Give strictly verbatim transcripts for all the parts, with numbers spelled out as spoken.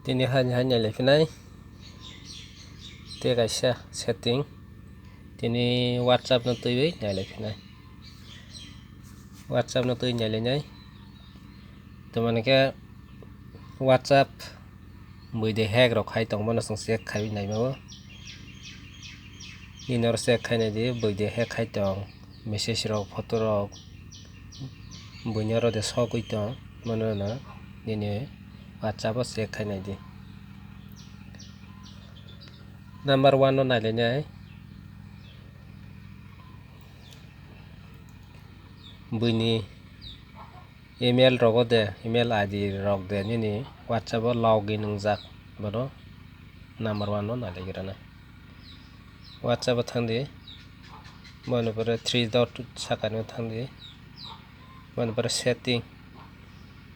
Tini hai hai nailai phinai. Tei kaisa setting. Tini WhatsApp no twiwi nailai phinai. WhatsApp no twi nailai nai. Tamani khe WhatsApp bwide hack rok khai tong bono chwng check khai nai mao. Nini oro check khai nai di bwide hack khai tong. Message rok, photo rok, buini oro de sogwi tong, bono no nini WhatsApp o check khai nai di. Number one no nai lai nai. Buini email rogo de, email I D rok de nini WhatsApp o login wngjak, bono number one no nai lai gra nai. WhatsApp o thang di. Bono pore three dot sakani o thang di. Bono pore setting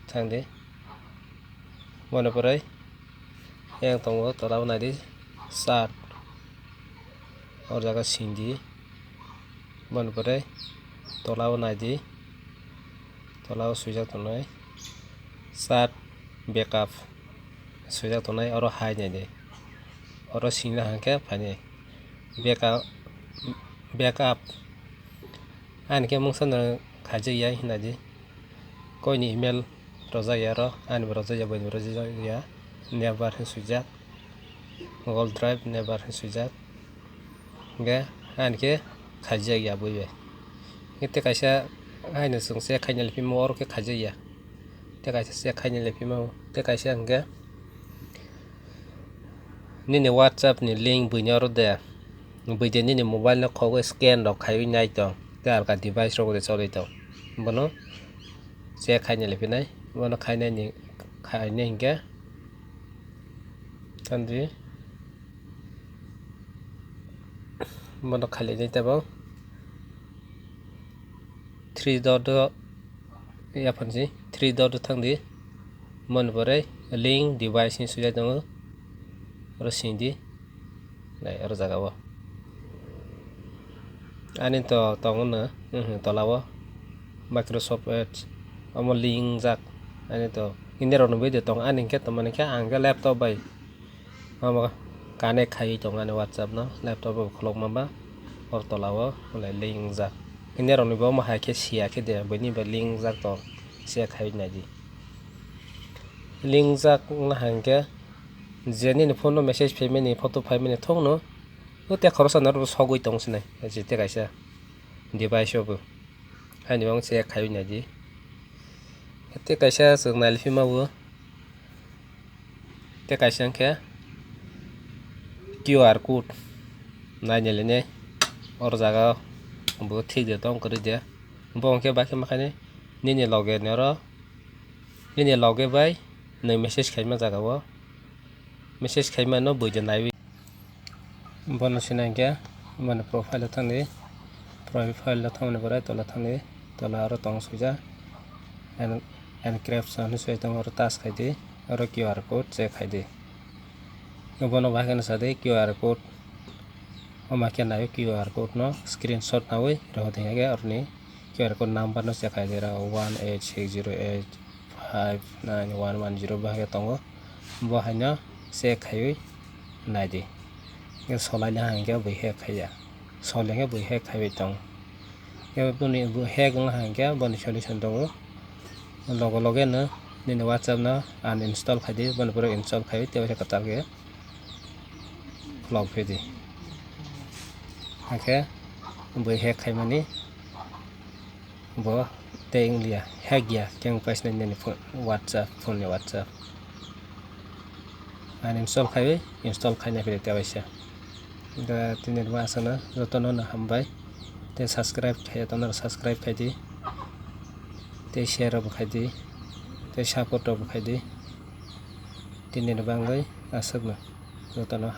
thang di. Bono pore yang tongo tola o nai di chat. O jaga sing di. Bono pore tola o nai di. Tola o swijak tongnai chat backup swijak tongnai, oro hai nai di. Oro singna hwnkhe phainai backup, backup. Ani khe mungsa no khaijak ya hwnna di. Koini email rojak ya oro, ani bo rojak ya, boini bo rojak ya. Never hwn swijak. Google Drive never hwn swijak. Hwnkhe ani khe khaijak ya bui bai. Hwnkhe tei kaisa haino chwng check khaina le phimo, oro khe khaijak ya. Tei kaisa check khaina le phimo, tei kaisa hwnkhe nini WhatsApp ni link buini oro de. Bui de nini mobile no khogwi scan rok khaiwi nai tong. Tei alka device rogo de choli tong. Bono check khaina le phinai. Bono khainai ni, khainai hwnkhe Thang di. Bono khailainai tabok. Three dot o yaphan si. Three dot o thang di. Bono pore link device ni swijak tongo. Oro sing di. Nai, oro jaga o. Ani to tongo no, mhm, tola o Microsoft Edge. Omo link jak. Ani to India rok ni video tongo. Ani hwnkhe tongmani khe ang khe laptop bai omo connect khaiwi tongo ani WhatsApp no. Laptop bai khulukma ba or tola o link jak. India rok ni bo omo hai khe siya khe de, buini bai link jak tong. Siya khaiwi nai di. Link jak wngna hai hwnkhe je nini phone no message phaimani, photo phaimani thokno. O tei khoroksa norok sogwi tong sinai, je tei kaisa device o bo. Haini bo check khaiwi nai di. Tei kaisa chwng nai phima o. Tei kaisa hwnkhe Q R code nai nai le nai. Or jaga bo thik de tong kwrwi de. Bo hwnkhe bakhe makhani nini loge ni oro, nini loge bai nai message khaima jaga o. Message khaima no bui de naiwi. Bono sina hwnkhe, bono profile o thangdi, profile o thangmani pore tola thangdi, tola aro tongo swijak, en-, encryption hinwi swijak tongo, oro touch khaidi, oro Q R code check khaidi. Bono bahai kheno sadi Q R code, omo khe naiwi Q R code no screenshot nawi rwdi hwnkhe oroni Q R code number no check khaidi, oro one eight six zero eight five nine one one zero bahai tongo, bo haino check khaiwi naidi. Solai le hwnkhe bo hack khaiya, solai khe bo hack khaiwi tongo. Boni hack wngkha hwnkhe boni solution tongo, loge loge no nini WhatsApp no uninstall khaidi, boni pore install khaiwi tei kwtal khe lock phedi. Hakhe bo hack khaimani. Bo tei wngya, hack ya, khe wng paisna nini phone, WhatsApp, phone ni WhatsApp. Uninstall khaiwi, install khaina phiri tei waisa. Da tini rwma aswkno jotono no hambai. Tei subscribe khaiya tongnai rok subscribe khaidi. Tei share rok bo khaidi. Tei support rok bo khaidi. Tini ni bagwi aswkno jotono.